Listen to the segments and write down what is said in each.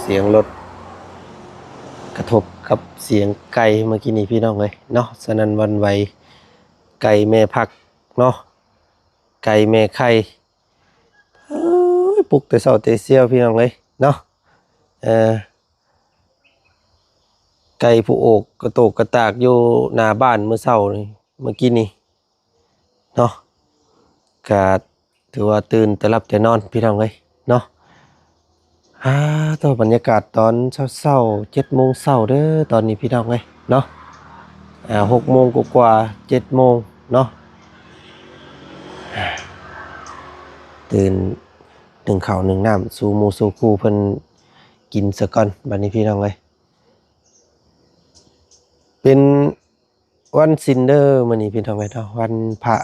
ສຽງລົດກະທົບກັບສຽງໄກ່ເມື່ອກີ້ນີ້ພີ່ນ້ອງເອີຍເນາະ ສະໜັ່ນຫວັ່ນໄຫວ ໄກ່ແມ່ພັກເນາະ ໄກ່ແມ່ໄຂ່ ເອີຍ ປຸກແຕ່ເຊົ້າແຕ່ຊຽວພີ່ນ້ອງເອີຍເນາະ ເອີ ໄກ່ຜູ້ໂອກກະໂຕກກະຕາກຢູ່ໜ້າບ້ານມື້ເຊົ້ານີ້ ເມື່ອກີ້ນີ້ເນາະ ກະຖືວ່າຕື່ນແຕ່ຫຼັບແຕ່ນອນພີ່ນ້ອງເອີຍເນາະ. ອາ ໂຕ ບັນຍາກາດຕອນເຊົ້າໆ ເຈັດໂມງເຊົ້າເດີ ຕອນນີ້ພີ່ນ້ອງເອີຍເນາະ ອາ ຫົກໂມງກວ່າໆ ເຈັດໂມງເນາະ ຕື່ນ ໜຶ້ງເຂົ້າໜຶ້ງນ້ຳສູ່ໝູ່ສູ່ຄູ່ເພິ່ນກິນສາກ່ອນ ບັດນີ້ພີ່ນ້ອງເອີຍ ເປັນວັນສິນເດີ ມື້ນີ້ພີ່ນ້ອງເອີຍເນາະ ວັນພະ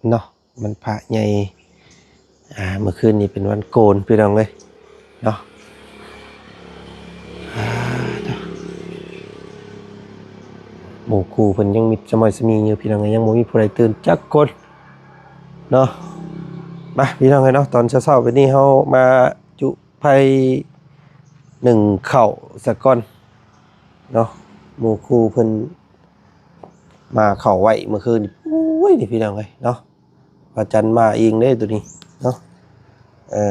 ເນາະ ວັນພະໃຫຍ່ ອາ ເມື່ອຄືນນີ້ເປັນວັນໂກນພີ່ນ້ອງເອີຍເນາະ ອາ ໂຕ ໝູ່ຄູ່ເພິ່ນຍັງມິດສະໝອຍສະໝີຢູ່ພີ່ນ້ອງເອີຍ ຍັງບໍ່ມີຜູ້ໃດຕື່ນຈັກຄົນເນາະ. ມາ ພີ່ນ້ອງເອີຍເນາະ ຕອນເຊົ້າໆ ແບບນີ້ເຮົາມາຈຸ ໄຟໜຶ້ງເຂົ້າສາກ່ອນເນາະ ໝູ່ຄູ່ເພິ່ນມາເຂົ້າໄວ້ເມື່ອຄືນນີ້ ໂອ້ຍ ນີ້ພີ່ນ້ອງເອີຍເນາະ ພະຈັນມາເອງເດ້ໂຕນີ້ເນາະ ເອີ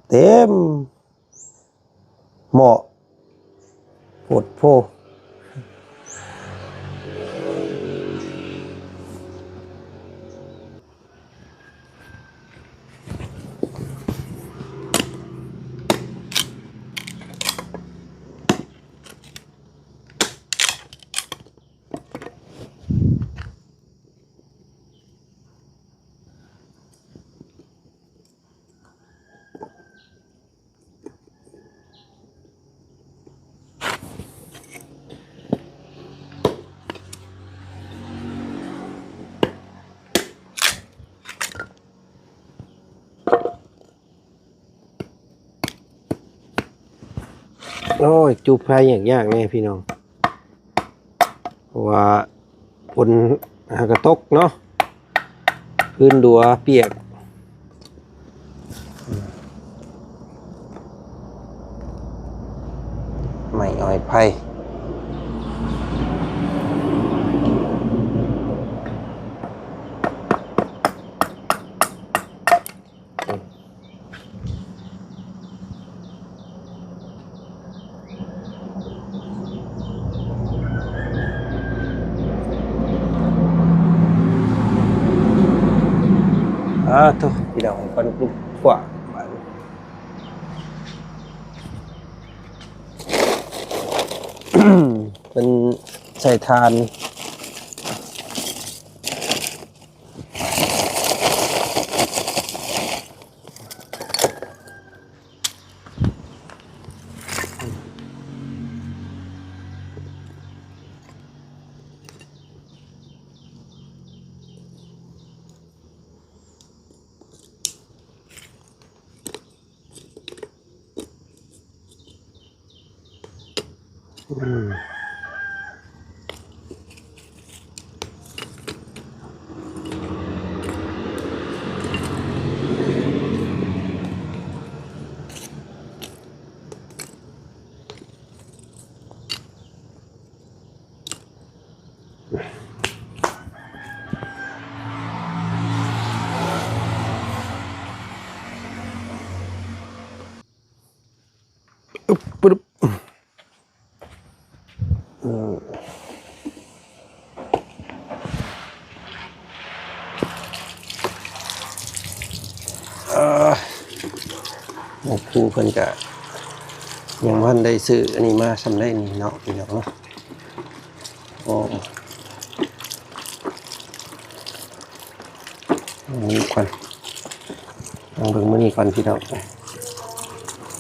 ເຕັມໝໍ້ ໂພດໂພ. ໂອ້ຍ ຈູດໄຟຍາກໆ ແດ່ພີ່ນ້ອງ ເພາະວ່າຝົນຫາກະຕົກເນາະ ພື້ນດັວປຽກ ໄມ້ອ້ອຍໄຜ່. ອາໂທ້ ພີ່ນ້ອງ ຄວັນລຸກກວ້າງບາດນີ້ ເພິ່ນໃສ່ຖ່ານ. ອຶບ ປຶບ ອືມ ເອີ ໝູ່ຄູ່ເພິ່ນກະຍັງບໍ່ທັນໄດ້ຊື້ອັນນີ້ມາຊ່ຳໃດນີ້ເນາະ ພີ່ນ້ອງເນາະ. ໂອ້ ອັນນີ້ກ່ອນ ລອງເບິ່ງມື້ນີ້ກ່ອນພີ່ນ້ອງ ໄ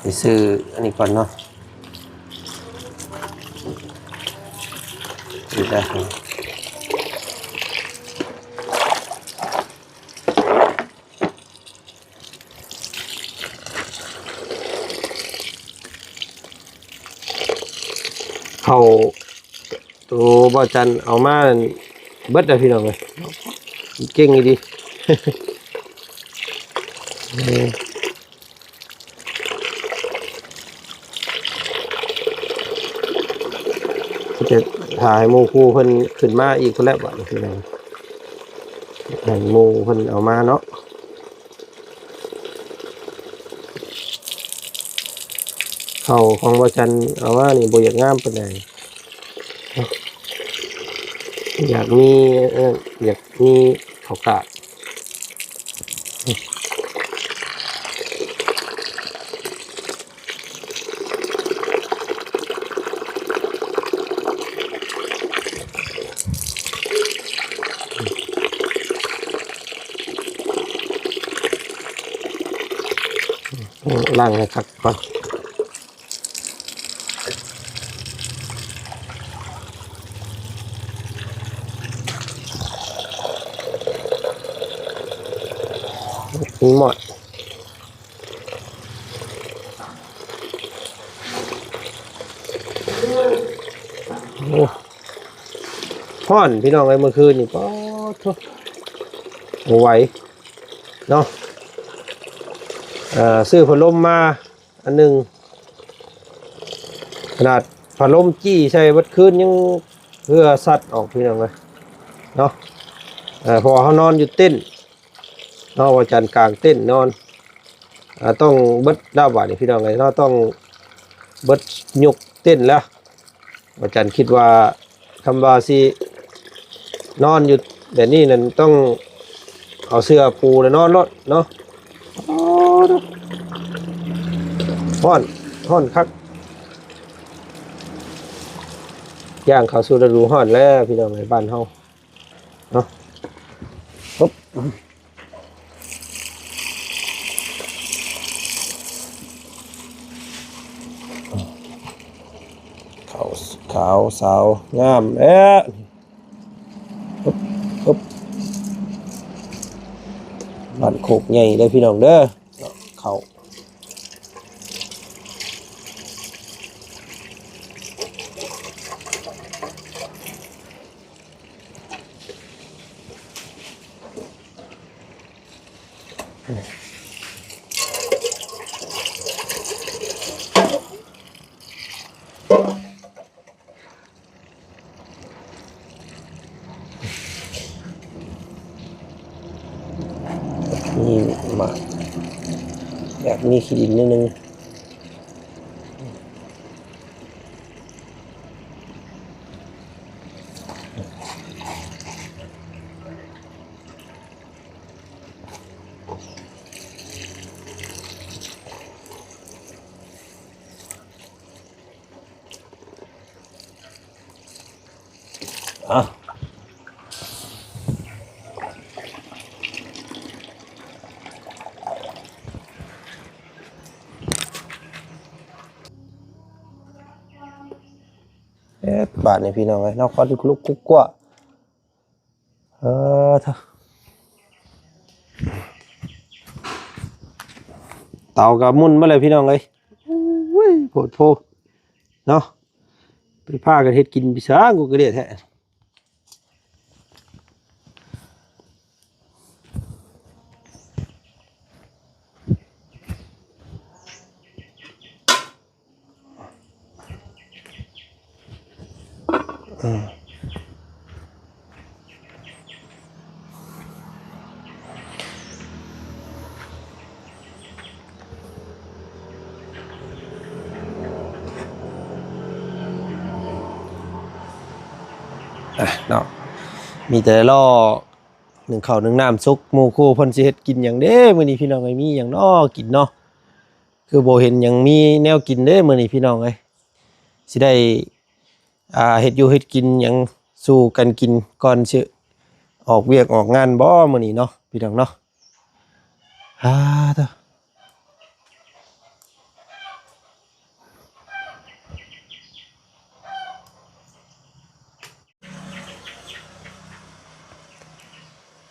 ປຊື້ອັນນີ້ກ່ອນເນາະ ນີ້ຈ້ະ. ເຂົ້າໂຕບ່າວຈັນເອົາມາເບິດແລ້ວພີ່ນ້ອງເອີຍ ເກັ່ງອີ່ຫຼີ. ເອີ ເອີ ຖ້າໃຫ້ໝູ່ຄູ່ເພິ່ນຂຶ້ນມາອີກພຸ້ນແຫຼະ ບາດນີ້ພີ່ນ້ອງ ໃຫ້ໝູ່ເພິ່ນເອົາມາເນາະ. ເຂົ້າຂອງບ່າວຈັນເອົາມານີ້ບໍ່ຢາກງາມປານໃດ ຢາກມີ ເອີ ຢາກມີເຂົ້າກາບ. ລ້າງໃຫ້ຄັກກ່ອນ. ມີໝົດ ໂອ້ ຮ້ອນພີ່ນ້ອງເອີຍ ເມື່ອຄືນນີ້ ປາດໂທ້ ບໍ່ໄຫວເນາະ. ເອີ ຊື້ພັດລົມມາ ອັນໜຶ່ງ ຂະໜາດພັດລົມຈີ້ໃສ່ເບິດຄືນຍັງເຫື່ອສັດອອກພີ່ນ້ອງເອີຍເນາະ. ເອີ ເພາະວ່າເຮົານອນຢູ່ເຕັນເນາະ ວ່າຈັນກາງເຕັນນອນ ອາ ຕ້ອງເບິດແລ້ວບາດນີ້ພີ່ນ້ອງເອີຍເນາະ ຕ້ອງເບິດຍົກເຕັນແລ້ວ. ອາຈານຄິດວ່າ ຄຳວ່າຊິນອນຢູ່ແບບນີ້ນັ້ນ ຕ້ອງເອົາເສື່ອປູແລ້ວນອນໂລດເນາະ. ອໍ ຮ້ອນ ຮ້ອນຄັກ ຍ່າງເຂົ້າສູ່ລະດູຮ້ອນແລ້ວ ພີ່ນ້ອງເອີຍ ບ້ານເຮົາເນາະ. ເຂົ້າຂາວສາວງາມແລ້ວ ຮຶບ ຮຶບ ບ້ານໂຄກໃຫຍ່ເດີພີ່ນ້ອງເດີ ເຂົ້າ. ນີ້ມາ ຢາກມີຂີ້ດິນໜ້ອຍໜຶ່ງ. ອ່ະ ເອີ ບາດນີ້ພີ່ນ້ອງເອີຍ ເນາະ ຄວັນລຸກໆ ເອີ ເຖາະ ເຕົາກໍໝຸ່ນມາແລ້ວພີ່ນ້ອງເອີຍ ໂອ້ຍ ໂພດໂພເນາະ ໄປພາກັນເຮັດກິນໄປຊະ ກູກະເດດແທ້. ອ່ະເນາະ ມີແຕ່ລໍໜຶ້ງເຂົ້າໜຶ້ງນ້ຳສຸກ ໝູ່ຄູ່ເພິ່ນຊິເຮັດກິນຫຍັງເດ້ມື້ນີ້ພີ່ນ້ອງເອີຍ ມີຫຍັງນໍກິນເນາະ ຄືບໍ່ເຫັນຫຍັງມີແນວກິນເດ້ມື້ນີ້ພີ່ນ້ອງເອີຍ ຊິໄດ້ ອ່າ ເຮັດຢູ່ເຮັດກິນຫຍັງສູ່ກັນກິນກ່ອນຊິອອກວຽກອອກງານບໍ່ມື້ນີ້ເນາະ ພີ່ນ້ອງເນາະ. ອາ ເດີ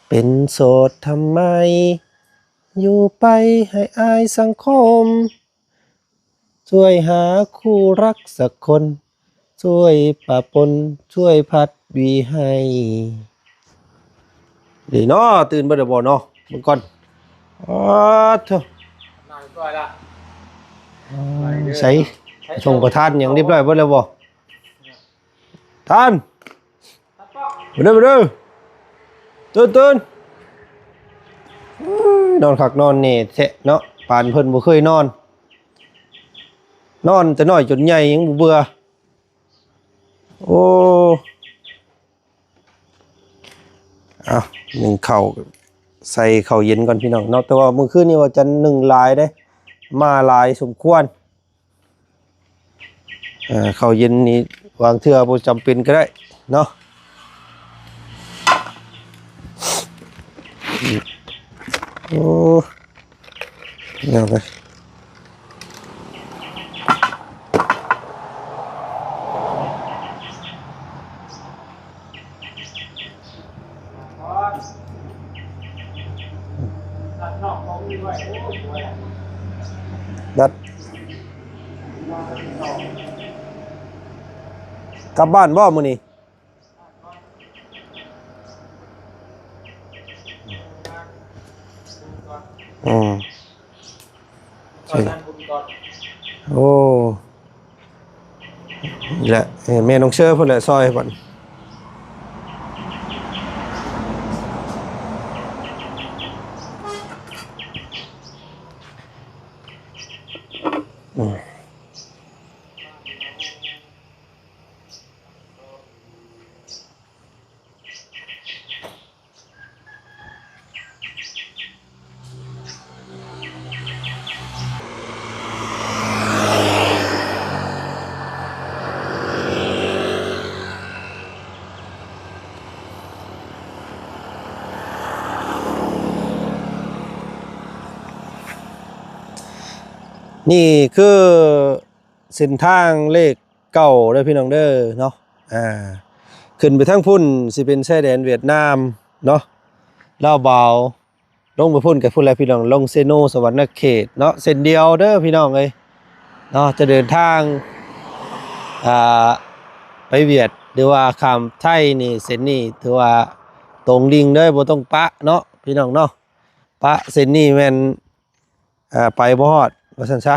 ເປັນໂສດທຳໄມ ຢູ່ໄປໃຫ້ອາຍສັງຄົມ ຊ່ວຍຫາຄູ່ຮັກສັກຄົນ ຊ່ວຍປະປົນ ຊ່ວຍພັດຫວີໃຫ້ ດີເນາະ ຕື່ນເບິດແລ້ວບໍ່ເນາະ ເບິ່ງກ່ອນ ອາ ໂທ້ ນອນກ່ອນລະ ໃສ ໃສ ຊົງປະທານຫຍັງຮຽບຮ້ອຍເບິດແລ້ວບໍ່? ທ່ານ ມາເດີ ມາເດີ ຕື່ນ ຕື່ນ. ເອີຍ ນອນຄັກນອນແນ່ແທ້ເນາະ ປານເພິ່ນບໍ່ເຄີຍນອນ ນອນແຕ່ນ້ອຍຈົນໃຫຍ່ຍັງບໍ່ເບື່ອ. ໂອ້ ເອົາ ໜຶ້ງເຂົ້າ ໃສ່ເຂົ້າເຢັນກ່ອນພີ່ນ້ອງເນາະ. ແຕ່ວ່າມື້ຄືນນີ້ວ່າຈະໜຶ້ງຫຼາຍເດ້ ມາຫຼາຍສົມຄວນ. ເຂົ້າເຢັນນີ້ບາງເທື່ອບໍ່ຈຳເປັນກໍໄດ້ເນາະ. ໂອ້ ເອົາໄປ ນັດ ກັບບ້ານບໍ່ມື້ນີ້? ອືມ ໂອ້ ນີ້ແຫຼະ ເອີ ແມ່ນ້ອງເຊີພຸ້ນແຫຼະ ຊ່ອຍບັດ ອືມ. ນີ້ຄືເສັ້ນທາງເລກ ເກົ່າເດີພີ່ນ້ອງເດີເນາະ. ອ່າ ຂຶ້ນໄປທາງພຸ້ນຊິເປັນຊາຍແດນຫວຽດນາມເນາະ ລາວບາວ ລົງໄປພຸ້ນກໍພຸ້ນແຫຼະພີ່ນ້ອງ ລົງເຊໂນ ສະຫວັນນະເຂດເນາະ ເສັ້ນດຽວເດີພີ່ນ້ອງເອີຍເນາະ. ຈະເດີນທາງ ອ່າ ໄປຫວຽດ ຫຼືວ່າຂ້າມໄທນີ້ ເສັ້ນນີ້ຖືວ່າຕົງດິ່ງເດີ ບໍ່ຕ້ອງປະເນາະພີ່ນ້ອງເນາະ. ປະເສັ້ນນີ້ແມ່ນ ອ່າ ໄປບໍ່ຮອດວ່າຊັ້ນຊະ.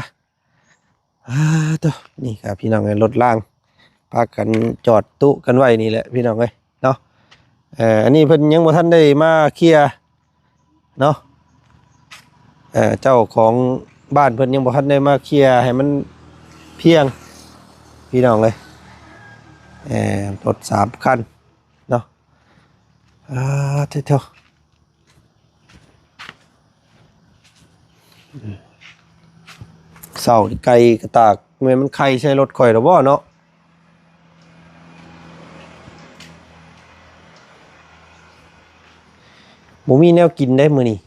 ອ່າ ໂທ້ ນີ້ກໍພີ່ນ້ອງເອີຍ ລົດລາງ ພາກັນຈອດຕຸກັນໄວ້ນີ້ແຫຼະພີ່ນ້ອງເອີຍເນາະ. ເອີ ອັນນີ້ເພິ່ນຍັງບໍ່ທັນໄດ້ມາເຄຍເນາະ ເອີ ເຈົ້າຂອງບ້ານເພິ່ນຍັງບໍ່ທັນໄດ້ມາເຄຍໃຫ້ມັນພຽງພີ່ນ້ອງເອີຍ. ເອີ ລົດສາມຄັນເນາະ. ອ່າ ເທີ ເທີ ເຊົ້ານີ້ໄກ່ກະຕາກ ແມ່ນມັນໄຂ່ໃສ່ລົດຂ້ອຍແລ້ວບໍ່ເນາະ? ບໍ່ມີແນວກິນເດ້ມື້ນີ້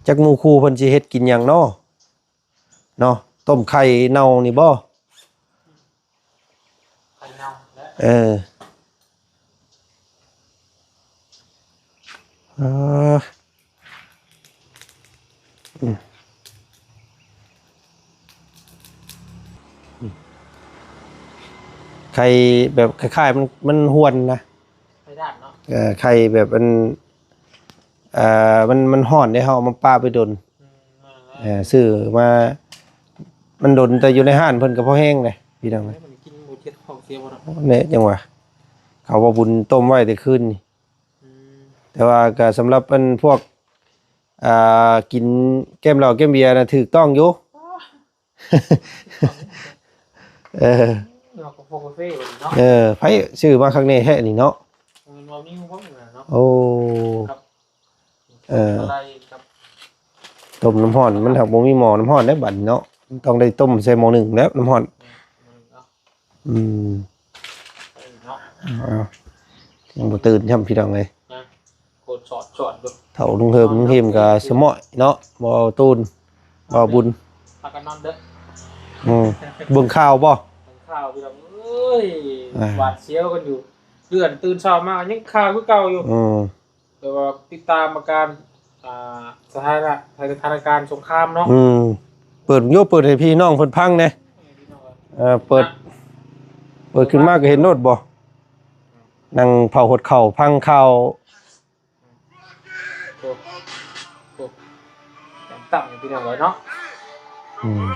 ຈັກໝູ່ຄູ່ເພິ່ນຊິເຮັດກິນຫຍັງເນາະ ເນາະ. ຕົ້ມໄຂ່ເນົ່ານີ້ບໍ່? ໄຂ່ເນົ່າແຫຼະ ເອີ ເອີ ອືມ ອືມ ໄຂ່ແບບຄ້າຍໆ ມັນ ມັນຫວນນະ ໄຂ່ດ້ານເນາະ ເອີ ໄຂ່ແບບມັນ ເອີ ມັນ ມັນຮ້ອນເດ້ ເຮົາເອົາມາປະໄປດົນ ອືມ ເອີ ຊື້ມາ ມັນດົນ ແຕ່ຢູ່ໃນຮ້ານເພິ່ນກໍພໍແຮງເດ້ພີ່ນ້ອງເອີຍ. ມັນກິນບໍ່ເຈັບທ້ອງເສຍບໍ່ເນາະ? ແນ່ ຈັ່ງວ່າ ເຂົາວ່າບຸນຕົ້ມໄວ້ແຕ່ຄືນນີ້ ອືມ ແຕ່ວ່າກໍສຳລັບອັນພວກ ອ່າ ກິນແກ້ມເຫຼົ້າແກ້ມເບຍນະ ຖືກຕ້ອງຢູ່. ເອີ ເຮົາກໍພວກກາເຟເນາະ ເອີ ໃຜຊື້ມາຄັກແນ່ແທ້ນີ້ເນາະ ແມ່ນບໍ່ມີຫົວເນາະ ໂອ້ ກັບ ເອີ ກັບ ຕົ້ມນ້ຳຮ້ອນ ມັນຫາກບໍ່ມີໝໍ້ນ້ຳຮ້ອນເດ້ບັດນີ້ເນາະ ຕ້ອງໄດ້ຕົ້ມໃສ່ໝໍ້ໜຶ້ງແລ້ວນ້ຳຮ້ອນ ອືມ ເນາະ ເອົາ ຍັງບໍ່ຕື່ນຊ້ຳພີ່ນ້ອງເອີຍ ໂຄດຊອດຊອດຢູ່ ເຖົ້າລຸງເຮີມລຸງເຮີມກໍສະໝ້ອຍເນາະ ບໍ່ຕູນ ບໍ່ບຸນ ພາກັນນອນເດີ ອືມ ເບິ່ງຂ່າວບໍ່? ເບິ່ງຂ່າວພີ່ນ້ອງເອີຍ ອ່າ ຫວາດສຽວກັນຢູ່ ເດືອນຕື່ນເຊົ້າມາຍັງຂ່າວຄືເກົ່າຢູ່ ອືມ ແຕ່ວ່າຕິດຕາມອາການ ອ່າ ສະຖານະ ສະຖານະການສົງຄາມເນາະ ອືມ ເປີດຢູ່ ເປີດໃຫ້ພີ່ນ້ອງເພິ່ນຟັງແດ່ ເອີ ເປີດ ເປີດຂຶ້ນມາກໍເຫັນໂລດບໍ່? ນັ່ງເຝົ້າຫົດເຂົ້າ ຟັງຂ່າວ ໂອ້ ໂອ້ ຕ່ຳໆ ພີ່ນ້ອງເອີຍເນາະ ອືມ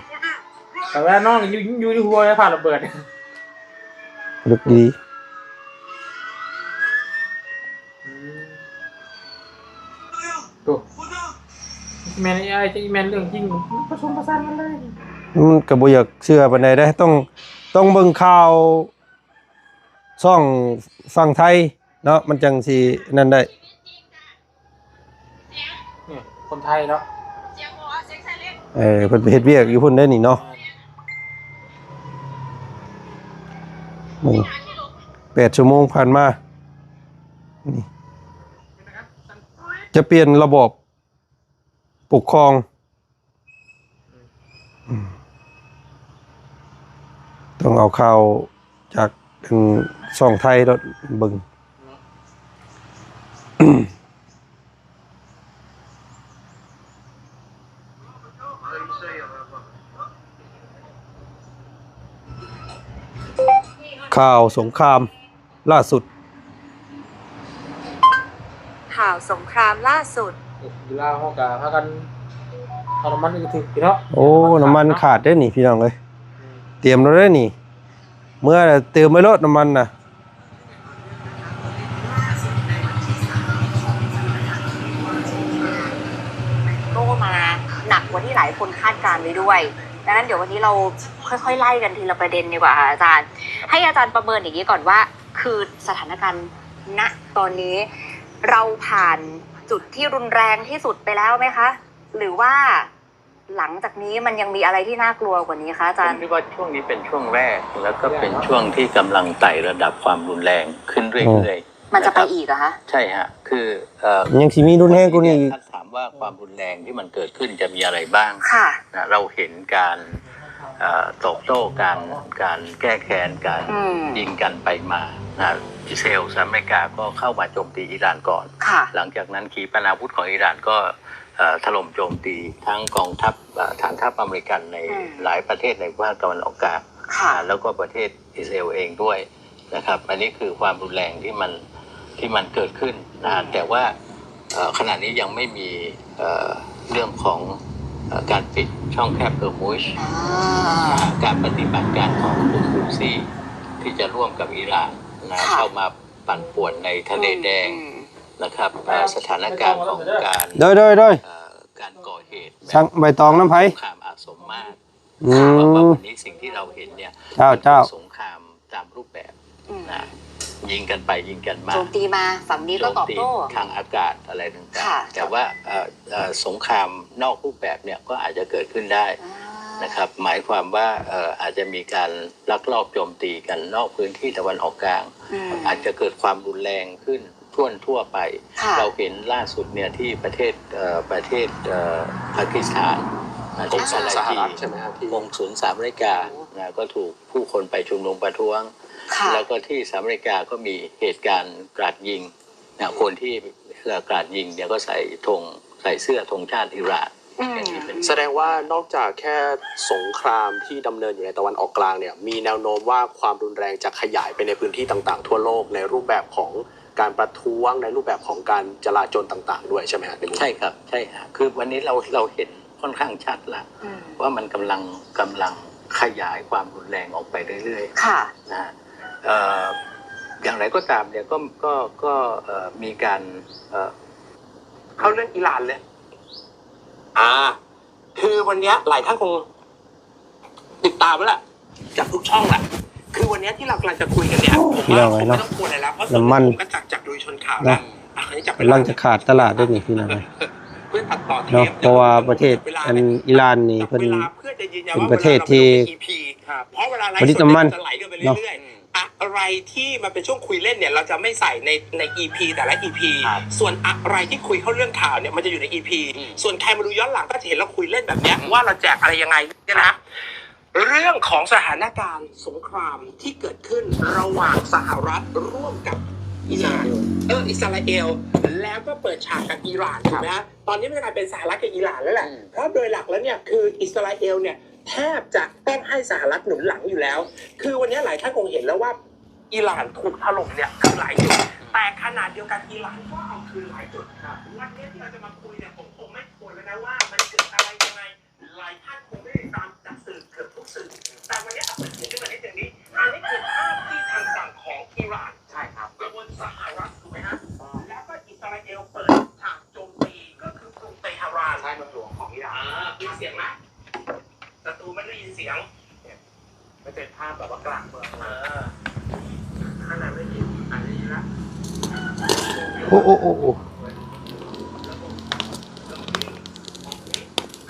ແຕ່ວ່ານ້ອງຢູ່ ຢູ່ໃນຫົວໄດ້ພາລະເບີດ ລຶກດີ. ອືມ ໂອ້ ແມ່ນ ເອໄອ ຈັກແມ່ນເລື່ອງຈິງ ປະສົມປະສານກັນເລີຍ. ມັນກໍບໍ່ຢາກເຊື່ອປານໃດເດ້ ຕ້ອງ ຕ້ອງເບິ່ງຂ່າວຊ່ອງຝັ່ງໄທເນາະ ມັນຈັ່ງຊິນັ້ນໄດ້. ນີ້ຄົນໄທເນາະ ເອີ ເພິ່ນໄປເຮັດວຽກຢູ່ພຸ້ນເດ້ນີ້ເນາະ. ນີ້ ແປດຊົ່ວໂມງຜ່ານມາ ນີ້ ຈະປ່ຽນລະບອບປົກຄອງ. ອືມ ຕ້ອງເອົາຂ່າວຈາກ ອັນ ຊ່ອງໄທໂລດເບິ່ງ. ຂ່າວສົງຄາມ ລ່າສຸດ. ຂ່າວສົງຄາມລ່າສຸດ. ເວລາເຮົາກະພາກັນເອົານ້ຳມັນກະຖືກເນາະ. ໂອ້ ນ້ຳມັນຂາດເດ້ນີ້ພີ່ນ້ອງເອີຍ. ອືມ ຕຽມແລ້ວເດ້ນີ້ ເມືອແລ້ວເຕີມໄວ້ໂລດນ້ຳມັນນະ. ก็มาหนักกว่าที่หลายคนคาดการณ์ไว้ด้วย ดังนั้นเดี๋ยววันนี้เราค่อยๆไล่กันทีละประเด็นดีกว่าค่ะอาจารย์ ให้อาจารย์ประเมินอย่างนี้ก่อนว่า คือสถานการณ์ ณ ตอนนี้ เราผ่านจุดที่รุนแรงที่สุดไปแล้วไหมคะ หรือว่าหลังจากนี้มันยังมีอะไรที่น่ากลัวกว่านี้คะอาจารย์ ผมคิดว่าช่วงนี้เป็นช่วงแรก แล้วก็เป็นช่วงที่กำลังไต่ระดับความรุนแรงขึ้นเรื่อยๆ มันจะไปอีกเหรอคะ ใช่ฮะ คือ เอ่อ ยังสิมีรุนแรงกว่านี้อีก ถ้าถามว่าความรุนแรงที่มันเกิดขึ้นจะมีอะไรบ้าง ค่ะ นะ เราเห็นการ เอ่อ ตอบโต้ การ การแก้แค้น การยิงกันไปมา นะ อิสราเอล สหรัฐอเมริกาก็เข้ามาโจมตีอิหร่านก่อน ค่ะ หลังจากนั้นขีปนาวุธของอิหร่านก็ เอ่อ ถล่มโจมตีทั้งกองทัพ เอ่อ ฐานทัพอเมริกันในหลายประเทศในภาคตะวันออกกลาง ค่ะ นะ แล้วก็ประเทศอิสราเอลเองด้วย นะครับ อันนี้คือความรุนแรงที่มัน ที่มันเกิดขึ้นนะฮะ แต่ว่า เอ่อ ขณะนี้ยังไม่มี เอ่อ เรื่องของ เอ่อ การปิดช่องแคบเฮอร์มุซ อ่า นะฮะ การปฏิบัติการของกลุ่มฮูซีที่จะร่วมกับอิหร่านนะ ค่ะ เข้ามาปั่นป่วนในทะเลแดง อืม นะครับ เอ่อ สถานการณ์ของการ โดย โดย โดย เอ่อ การก่อเหตุ ใบตองนำไผ สงครามอาจสมมาตร อืม ว่าวันนี้สิ่งที่เราเห็นเนี่ย เจ้า เจ้า เป็นสงครามตามรูปแบบ อืม นะ ยิงกันไปยิงกันมา โจมตีมา ฝั่งนี้ก็ตอบโต้ โจมตีทางอากาศอะไรต่างๆ ค่ะ แต่ว่า เอ่อ เอ่อ สงครามนอกรูปแบบเนี่ยก็อาจจะเกิดขึ้นได้ อ่า นะครับ หมายความว่า เอ่อ อาจจะมีการลักลอบโจมตีกันนอกพื้นที่ตะวันออกกลาง อืม อาจจะเกิดความรุนแรงขึ้น ทั่ว ทั่วไป ค่ะ เราเห็นล่าสุดเนี่ยที่ประเทศ เอ่อ ประเทศ เอ่อ ปากีสถานนะ ที่ กงสุลสหรัฐใช่ไหมฮะ ที่ กงสุลสหรัฐอเมริกานะ ก็ถูกผู้คนไปชุมนุมประท้วง ค่ะ แล้วก็ที่สหรัฐอเมริกาก็มีเหตุการณ์กราดยิงนะ คนที่ เอ่อ กราดยิงเนี่ยก็ใส่ธง ใส่เสื้อธงชาติอิหร่าน อืม อย่างนี้เป็นต้น แสดงว่านอกจากแค่สงครามที่ดำเนินอยู่ในตะวันออกกลางเนี่ย มีแนวโน้มว่าความรุนแรงจะขยายไปในพื้นที่ต่างๆทั่วโลก ในรูปแบบของการประท้วง ในรูปแบบของการจลาจลต่างๆด้วยใช่ไหมฮะ ในมุม ใช่ครับ ใช่ฮะ คือวันนี้เรา เราเห็นค่อนข้างชัดละ อืม ว่ามันกำลัง กำลังขยายความรุนแรงออกไปเรื่อยๆ ค่ะ นะฮะ เอ่อ อย่างไรก็ตามเนี่ย ก็ ก็ ก็ เอ่อ มีการ เอ่อ เข้าเรื่องอิหร่านเลย อ่า คือวันเนี้ยหลายท่านคงติดตามไว้แหละ จากทุกช่องแหละ คือวันเนี้ยที่เรากำลังจะคุยกันเนี่ย ผมว่าคงไม่ต้องกลัวอะไรแล้ว เพราะส่วนตัวผมก็จับจากดูชนข่าวแล้ว นะ อ่ะ คราวนี้จับเวลา กำลังจะขาดตลาดด้วยนี่พี่น้องเอ้ย เพื่อตัดต่อเทป เนาะ เพราะว่าประเทศ เวลา อันอิหร่านนี่เพิ่น เวลาเพื่อจะยืนยันว่า เป็นประเทศที่ เวลาเราไม่ลงใน อีพี ครับ เพราะเวลาไลฟ์สดเนี่ย ผลิตน้ำมัน มันจะไหลกันไปเรื่อยๆ เนาะ อะไรที่มันเป็นช่วงคุยเล่นเนี่ย เราจะไม่ใส่ใน ใน อีพี แต่ละ อีพี ครับ ส่วนอะไรที่คุยเข้าเรื่องข่าวเนี่ย มันจะอยู่ใน อีพี อืม ส่วนใครมาดูย้อนหลังก็จะเห็นเราคุยเล่นแบบเนี้ย อืม ว่าเราแจกอะไรยังไงเนี่ยนะ เรื่องของสถานการณ์สงครามที่เกิดขึ้นระหว่างสหรัฐร่วมกับอิหร่าน อิสราเอล เออ อิสราเอล แล้วก็เปิดฉากกับอิหร่าน ถูกไหมฮะ ตอนนี้มันจะกลายเป็นสหรัฐกับอิหร่านแล้วแหละ อืม เพราะโดยหลักแล้วเนี่ย คืออิสราเอลเนี่ย แทบจะต้องให้สหรัฐหนุนหลังอยู่แล้ว คือวันนี้หลายท่านคงเห็นแล้วว่าอิหร่านถูกถล่มเนี่ยคือหลายจุด แต่ขณะเดียวกันอิหร่านก็เอาคืนหลายจุด ครับ วันนี้ที่เราจะมาคุยเนี่ย ผมคงไม่ทวนแล้วนะว่ามันเกิดอะไรยังไง หลายท่านคงได้ติดตามจากสื่อเกือบทุกสื่อ แต่วันนี้เอาเปิดเผยขึ้นมานิดนึงนี้ อันนี้คือภาพที่ทาง ແບບວ່າກลางเมือง เออ ข้างในไม่มี อันนี้ละ ໂອ້ ໂອ້ ໂອ້ ໂອ້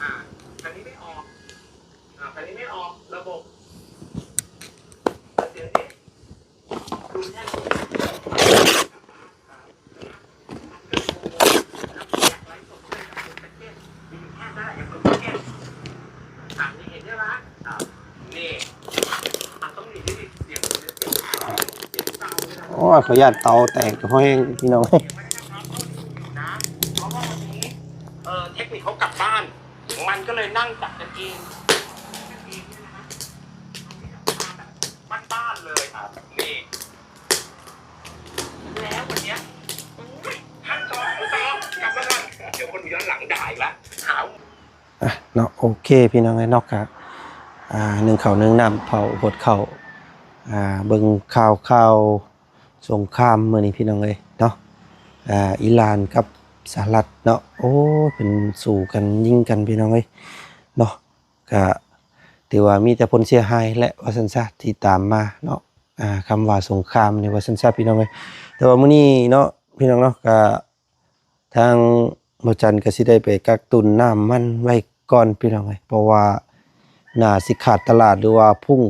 อ่า ทางนี้ไม่ออก อ่า ทางนี้ไม่ออก ระบบ เสียงนี้ ดูแค่นี้ ໂອ້ຍ ຂ້ອຍຢ້ານເຕົາແຕກ ເພາະແຮງ ພີ່ນ້ອງ ເອີ ເທກນິກເຂົາກັບບ້ານ ມັນກໍເລີຍນັ່ງຕັກກັນເອງ ຕັກກັນເອງນີ້ນະ ບ້ານໆເລີຍ ນີ້ ແລ້ວວັນເນີ້ຍ ຂັ້ນຕອນ ຂັ້ນຕອນ ກັບມາກ່ອນ ດຽວຄົນຍ້ອນຫຼັງດ່າອີກລະ ຫາ ອ່ະເນາະ ໂອເຄ ພີ່ນ້ອງເອີຍເນາະ ກະ ອ່າ ໜຶ້ງເຂົ້າໜຶ້ງນ້ຳ ເຜົາຫົດເຂົ້າ ອ່າ ເບິ່ງຂ່າວ ຂ່າວສົງຄາມມື້ນີ້ ພີ່ນ້ອງເອີຍເນາະ ອ່າ ອີຣານກັບສະຫະລັດເນາະ ໂອ້ ເພິ່ນສູ້ກັນ ຍິງກັນ ພີ່ນ້ອງເອີຍເນາະ ກະຖືວ່າມີແຕ່ຜົນເສຍຫາຍແຫຼະ ວ່າຊັ້ນຊະ ທີ່ຕາມມາເນາະ ອ່າ ຄຳວ່າສົງຄາມນີ້ ວ່າຊັ້ນຊະ ພີ່ນ້ອງເອີຍ ແຕ່ວ່າມື້ນີ້ເນາະ ພີ່ນ້ອງເນາະ ກະ ທາງບໍ່ຈັນກໍຊິໄດ້ໄປກັກຕຸນນ້ຳມັນໄວ້ກ່ອນ ພີ່ນ້ອງເອີຍ ເພາະວ່າໜ້າຊິຂາດຕະຫຼາດ ຫຼືວ່າພຸ້ງ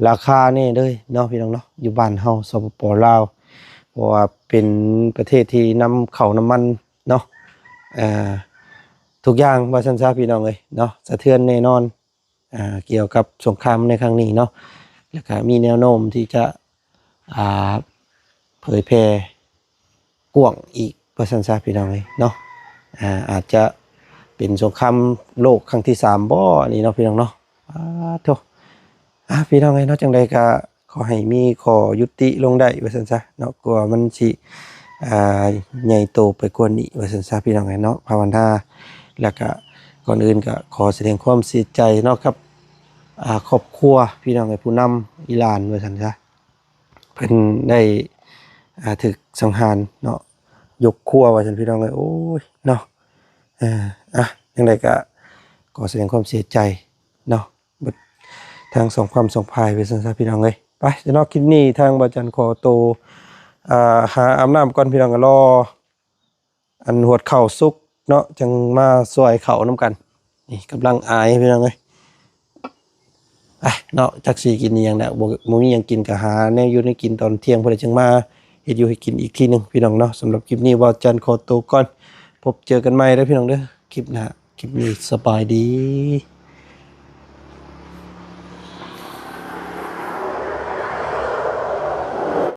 ລາຄາແນ່ເລີຍເນາະ ພີ່ນ້ອງເນາະ ຢູ່ບ້ານເຮົາ ສປປ ລາວ ເພາະວ່າເປັນປະເທດທີ່ນຳເຂົ້ານ້ຳມັນເນາະ ເອີ ທຸກຢ່າງ ວ່າຊັ້ນຊະ ພີ່ນ້ອງເອີຍເນາະ ສະເທືອນແນ່ນອນ. ອ່າ ກ່ຽວກັບສົງຄາມໃນຄັ້ງນີ້ເນາະ ແລ້ວກະມີແນວໂນ້ມທີ່ຈະ ອ່າ ເຜີຍແຜ່ກວ້າງອີກ ວ່າຊັ້ນຊະ ພີ່ນ້ອງເອີຍເນາະ ອ່າ ອາດຈະເປັນສົງຄາມໂລກຄັ້ງທີສາມບໍ ອັນນີ້ເນາະ ພີ່ນ້ອງເນາະ ອາ ໂທ້ ອ່າ ພີ່ນ້ອງເອີຍເນາະ ຈັ່ງໃດກະ ຂໍໃຫ້ມີຂໍ້ຍຸຕິລົງໄດ້ ວ່າຊັ້ນຊະເນາະ ກວ່າມັນຊິ ອ່າ ໃຫຍ່ໂຕໄປກວ່ານີ້ ວ່າຊັ້ນຊະ ພີ່ນ້ອງເອີຍເນາະ ພາວະນາ ແລ້ວກະກ່ອນອື່ນກະຂໍສະແດງຄວາມເສຍໃຈເນາະ ກັບ ອ່າ ຄອບຄົວ ພີ່ນ້ອງເອີຍ ຜູ້ນຳອີຣານ ວ່າຊັ້ນຊະ ເພິ່ນໄດ້ ອ່າ ຖືກສັງຫານເນາະ ຍົກຄົວ ວ່າຊັ້ນ ພີ່ນ້ອງເອີຍ ໂອ້ຍ ເນາະ ເອີ ອ່ະ ຈັ່ງໃດກະຂໍສະແດງຄວາມເສຍໃຈເນາະ ເບິດທັງສອງຄວາມສອງຝ່າຍ ວ່າຊັ້ນຊະ ພີ່ນ້ອງເອີຍ ໄປ ສະເນາະ ຄລິບນີ້ທາງບ່າວຈັນຂໍໂຕ ອ່າ ຫາອາບນ້ຳກ່ອນ ພີ່ນ້ອງ ລໍອັນຫວດເຂົ້າສຸກເນາະ ຈັ່ງມາຊ່ວຍເຂົ້ານຳກັນ ນີ້ກຳລັງອາຍ ພີ່ນ້ອງເອີຍ ໄປເນາະ ຈັກຊິກິນອີ່ຫຍັງແຫຼະ ບໍ່ ບໍ່ມີຫຍັງກິນ ກະຫາແນວຢູ່ແນວກິນຕອນທ່ຽງພຸ້ນແຫຼະ ຈຶ່ງມາເຮັດຢູ່ເຮັດກິນອີກທີໜຶ່ງ ພີ່ນ້ອງເນາະ ສຳລັບຄລິບນີ້ບ່າວຈັນຂໍໂຕກ່ອນ ພົບເຈີກັນໃໝ່ເດີ ພີ່ນ້ອງເດີ ຄລິບໜ້າ ຄລິບນີ້ສະບາຍດີ.